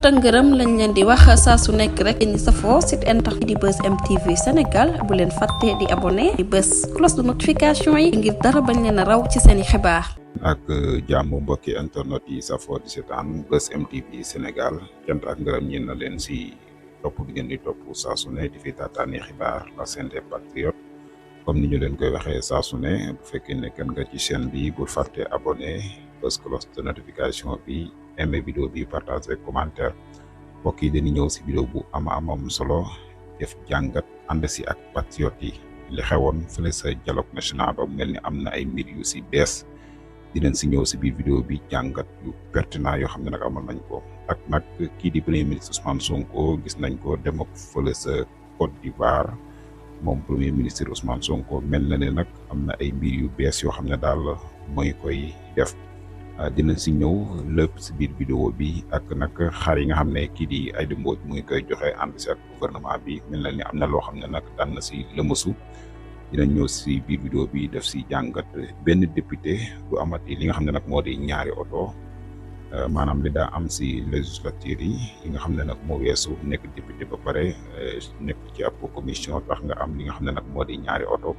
ngërëm lañ leen di wax saa su nekk rek ñi safoo site internet di Buzz M TV Sénégal bu leen fàtte di abonné di bës cloche de notification yi ngir dara bañ leen a raw ci seeni xibaar. ak jàmm mbokki internet yi safoo di seetaan Buzz M TV Sénégal cant ak ngërëm ñeen na leen si topp bi ngeen di topp saa su ne di fi taataani xibaar la chaîne des patriotes comme ni ñu leen koy waxee saa su ne bu fekkee ne kan nga ci chaîne bi bul fàtte abonné bës cloche de notification bi aimé vidéo bi partager commentaire mbokk yi dañuy ñëw si vidéo bu am solo def jàngat ànd si ak patriote yi li xewoon fële sa dialogue national ba mel ni am na ay mbir yu si bees dinañ si ñëw si biir vidéo bi jàngat yu pertinent yoo xam ne nag amal nañ ko ak nag kii di premier ministre Ousmane Sonko gis nañ ko dem ak fële sa Côte d'Ivoire moom premier ministre Ousmane Sonko mel na ne nag am na ay mbir yu bees yoo xam ne daal mooy koy def. dinañ si ñëw lépp si biir vidéo bi ak nag xaar yi nga xam ne kii di Aïda Mbodj mu ngi koy joxe ànd si ak gouvernement bi mel na ni am na loo xam ne nag daan na si lëmasu dinañ ñëw si biir vidéo bi def si jàngat benn député du amati li nga xam ne nag moo di ñaari oto maanaam li daa am si législature yi nga xam ne nag moo weesu nekk député ba pare nekk ci ab commission tax nga am li nga xam ne nag moo di ñaari oto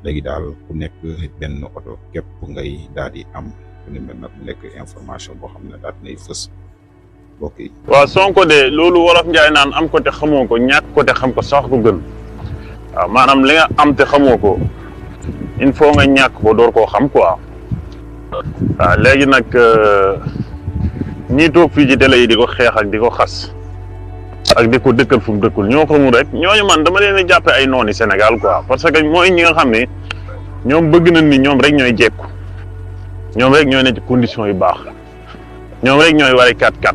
léegi daal ku nekk benn oto képp ngay daal di am. ni mel nag nekk information boo xam ne daal dinay fës mbokk yi. waaw Sonko de loolu wolof Njaay naan am ko te xamoo ko ñàkk ko te xam ko sax ko gën waaw maanaam li nga am te xamoo ko il faut nga ñàkk ko door koo xam quoi waaw léegi nag ñii toog fii ci télé yi di ko xeex ak di ko xas ak di ko dëkkal fu mu dëkkul ñoo xamul rek ñooñu man dama leen di jàppe ay nooni Sénégal quoi parce que mooy ñi nga xam ne ñoom bëgg nañ ni ñoom rek ñooy jekku ñoom rek ñooy ne ci condition yu baax ñoom rek ñooy wari 4x4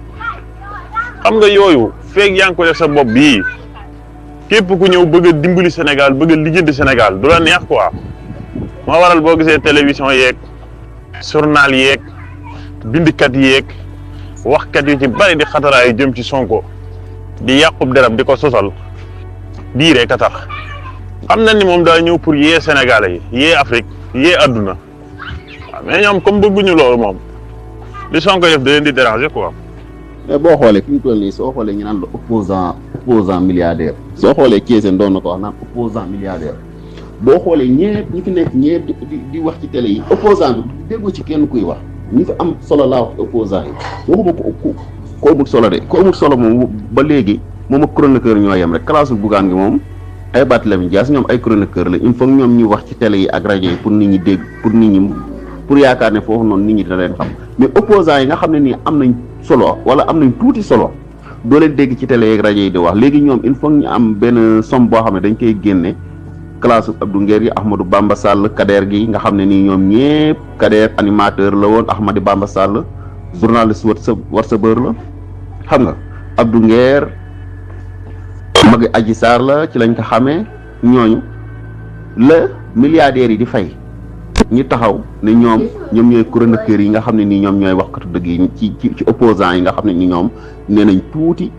xam nga yooyu feeg yaa ngi ko def sa bopp bii képp ku ñëw bëgg a dimbali Sénégal bëgg a lijjanti Sénégal du la neex quoi moo waral boo gisee télévision yeeg journal yeeg bindkat yeeg waxkat yu ci bari di xataraayu jëm ci Sonko di yàqub deram di ko sosal bii rek a tax xam na ni moom daa ñëw pour yee Sénégalais yi yee Afrique yee adduna mais ñoom comme bëgguñu loolu moom li Sonko def da leen di déranger quoi. mais boo xoolee fi mu toll nii soo xoolee ñu naan la opposant milliardaire soo xoolee Thiesène doon na ko wax naan opposant milliardaire boo xoolee ñëpp ñi fi nekk ñëpp di wax ci télé yi opposant bi déggoo ci kenn kuy wax ñi fi am solo laa wax opposant yi waxuma ko amul solo de ko amul solo moom ba léegi moom ak chroniqueur ñoo yem rek classe Bougane gi moom ay Barthélémy Dias ñoom ay chroniqueur la il faut ñoom ñuy wax ci télé yi ak rajo yi pour nit ñi dégg pour yaakaar ne foofu noonu nit ñi dina leen xam mais opposants yi nga xam ne nii am nañ solo wala am nañ tuuti solo doo leen dégg ci télé yeeg rajo yi di wax léegi ñoom il faut ñu am benn somme boo xam ne dañ koy génne classe Abdou Nguer yi Ahmadou Bamba Sall Kader gi nga xam ne nii ñoom ñëpp Kader animateur la woon Ahmadou Bamba Sall journaliste whatsappeur la xam nga Abdou Nguer magi Adji Sarr la ci lañ ko xamee ñooñu la milliardaires yi di fay ñi taxaw ne ñoom ñooy chroniqueurs yi nga xam ne nii ñoom ñooy waxkatu dëgg yi ci opposants yi nga xam ne ni ñoom nee nañ tuuti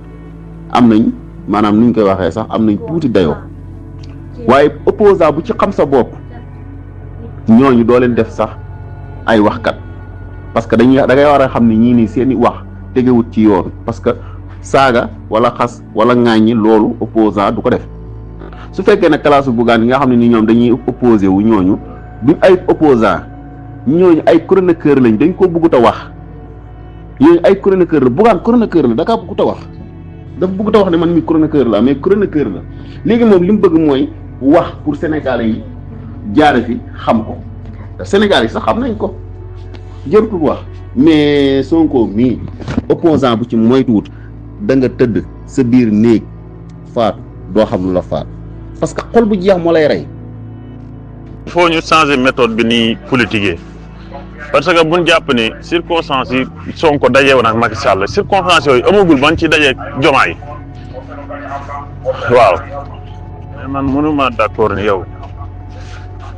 am nañ maanaam nuñ koy waxee sax am nañ tuuti dayoo waaye opposant bu ci xam sa bopp ñooñu doo leen def sax ay waxkat parce que da ngay war a xam ne ñii nii seeni wax tegewut ci yoon parce que saaga wala xas wala ŋaaññi loolu opposant du ko def su fekkee ne classe Bougane yi nga xam ne ni ñoom dañuy opposé wu ñooñu du ay opposant ñooñu ay chroniqueur lañ dañ ko bëggut a wax ñooñu ay chroniqueur la Bougane chroniqueur la da kaa bëggut a wax dafa bëggut a wax ne man mi chroniqueur la mais chroniqueur la léegi moom li mu bëgg mooy wax pour Sénégalais yi jaare fi xam ko te Sénégalais yi sax xam nañ ko jërëtul wax mais Sonko mii opposant bu ci moytuwut da nga tëdd sa biir néeg faatu doo xam lu la faatu parce que xol bu jeex moo lay rey. il faut ñu changer méthode bi nii politiquer parce que buñ jàpp ne circonstances yi Sonko dajeewoon ak Macky Sall circonstances yooyu amagul ban ci dajeeg Diomaye waaw mais man mënuma d'accord ni yow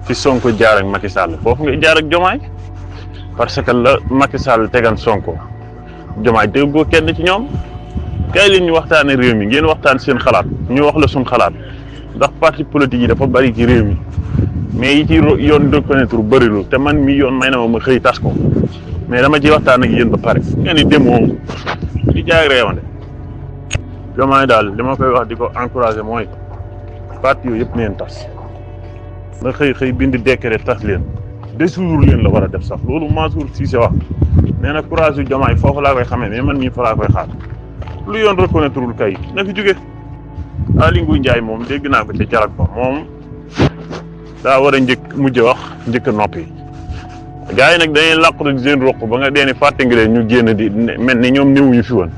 fi Sonko jaar ak Macky Sall foofu nga jaar ak Diomaye parce que la Macky Sall tegan Sonko Diomaye déggoo kenn ci ñoom kay leen ñu waxtaane réew mi ngeen waxtaan seen xalaat ñu wax la suñ xalaat ndax parti politique yi dafa bari ci réew mi mais yi ci yoon reconnaître bërilu te man mi yoon may na ma xëy tas ko mais dama ci waxtaan ak yéen ba pare ngeen di demoo di jaay réewande Diomaye daal li ma koy wax di ko encouragé mooy parti yooyu yëpp neen tas nga xëy bind décret tas leen dissoudre leen la war a def sax loolu Mansour Cissé wax nee na courage yu Diomaye foofu laa koy xamee mais man mii fa laa koy xaar lu yoon reconnaîtreul kay na fi jóge Aly Ngouille Ndiaye moom dégg naa ko ca jarak ba moom daa war a mujj wax njëkk a noppi gars yi nag dañuy làqatu di seen roq ba nga dee ni fàtte nga leen ñu génn di mel ni ñoom néewuñu fi woon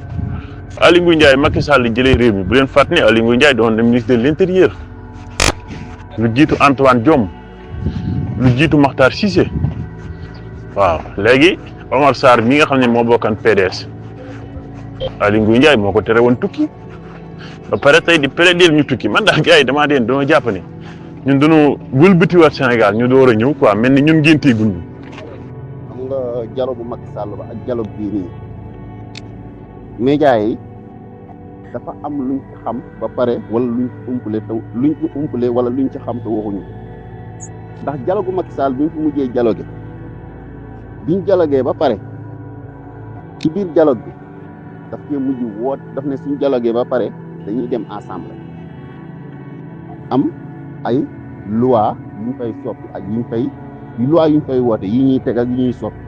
Aly Ngouille Ndiaye Macky Sall jëlee réew mi bu leen fàtte ne Aly Ngouille Ndiaye doon na ministre de l'intérieur lu jiitu Antoine Diome lu jiitu Makhtar Cissé waaw léegi Omar Sarr mi nga xam ne moo bokkan PDS Aly Ngouille Ndiaye moo ko tere woon tukki ba pare tey di plaider ñu tukki man daal gars yi damaa deen dama jàpp ne ñun dañoo wëlbatiwaat Sénégal ñu door a ñëw quoi mel ni ñun ngénteeguñ ñu. xam nga dialogue bu Macky Sall ba ak dialogue bii nii médias yi dafa am luñ ci xam ba pare wala luñ ci umpale wala luñ ci xam te waxuñu ndax dialogue bu Macky Sall bi ñu fi mujjee dialogue biñ dialogué ba pare ci biir dialogue bi daf cee mujj woot daf ne suñ dialogué ba pare dañuy dem ensemble am ay loi yu ñu fay soppi ak loi yu ñu fay woote yi ñuy teg ak yi ñuy soppi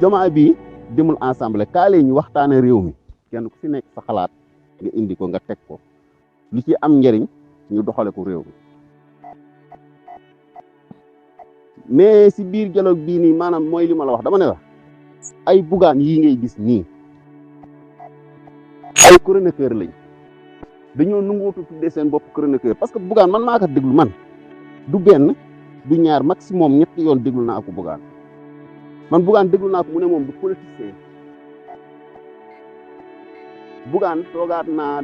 Diomaye bi demul ensemble kaale ñu waxtaane réew mi kenn ku ci nekk sa xalaat nga indi ko nga teg ko lu ci am njëriñ ñu doxale ko réew mi mais si biir dialogue bii nii maanaam mooy li ma la wax dama ne la ay bugaan yii ngay gis nii ay chroniqueur lañ dañoo nanguutu tuddee seen bopp chroniqueur parce que bugaan man maa ko déglu man du benn du ñaar maximum ñetti yoon déglu naa ko bugaan man bugaan déglu naa ko mu ne moom du politicien bugaan toogaat na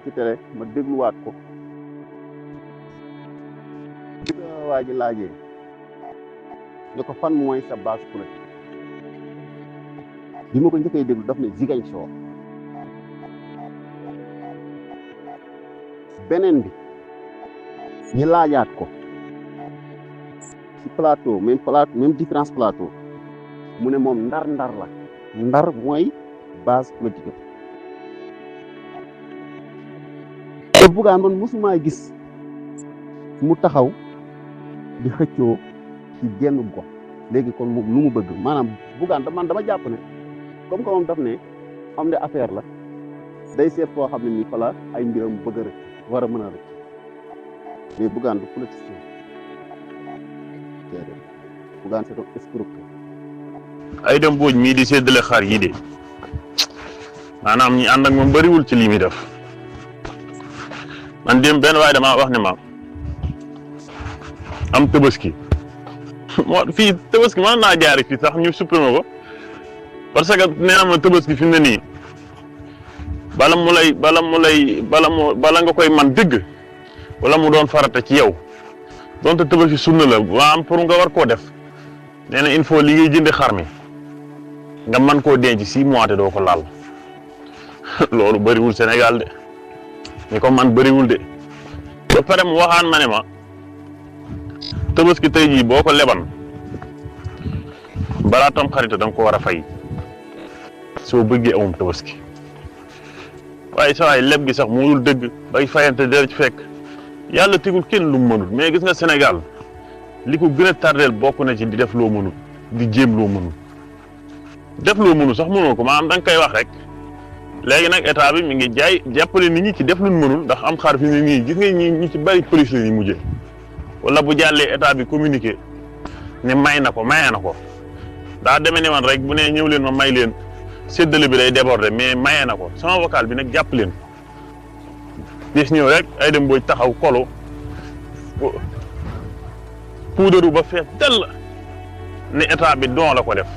ci télé ma dégluwaat ko di ko waa ji laajee ne ko fan mooy sa base politique bi ma ko njëkkee déglu daf ne Ziguinchor beneen bi ñi laajaat ko ci plateau même différence plateau mu ne moom ndar la ndar mooy base politique te bugaan man mosumaa gis mu taxaw di xëccoo ci genn gox léegi kon moom lu mu bëgg maanaam bugaan man dama jàpp ne comme que moom daf ne am de affaire la day seet foo xam ne nii fa la ay mbiram bëgg a rëcc war a mën a rëcc mais bugaan du politicien bugaan c'est un escroc. Aïda Mbodj mii di séddale xar yi de maanaam ñi ànd ak moom bëriwul ci lii muy def man dem benn waaye damaa wax ne ma am tabaski moo fii tabaski mën naa jaari fii sax ñu supprimer ko parce que nee na ma tabaski fi mu ne nii bala nga koy man dëgg wala mu doon farata ci yow donte tabaski sunna la waa am pour nga war koo def nee na il faut li ngay jënd xar mi nga mën koo denc 6 mois te doo ko laal loolu bëriwul Sénégal de ni ko man bëriwul de ba pare mu waxaan ma ne ma tabaski tey jii boo ko leban balaa tam xarita da nga ko war a fay soo bëggee amum tabaski waaye sa waay leb gi sax moo dul dëgg bay fayante dara ci fekk yàlla tegul kenn lu mu mënul mais gis nga Sénégal li ko gën a tardeel bokk na ci di def loo mënul di jéem loo mënul def loo mënul sax mënoo ko maanaam da nga koy wax rek léegi nag état bi mi ngi jàppale nit ñi ci def luñ mënul ndax am xar fi ne nii gis nga ñi ci bari police la ñuy mujjee wala bu jàllee état bi communiqué ne mayee na ko daa demee ne man rek bu ne ñëw leen ma may leen séddale bi day déborder mais mayee na ko sama vocal bi nag jàpp leen des ñëw rek Aïda Mbodj taxaw kolo puudaru ba fees dell ne état bi don la ko def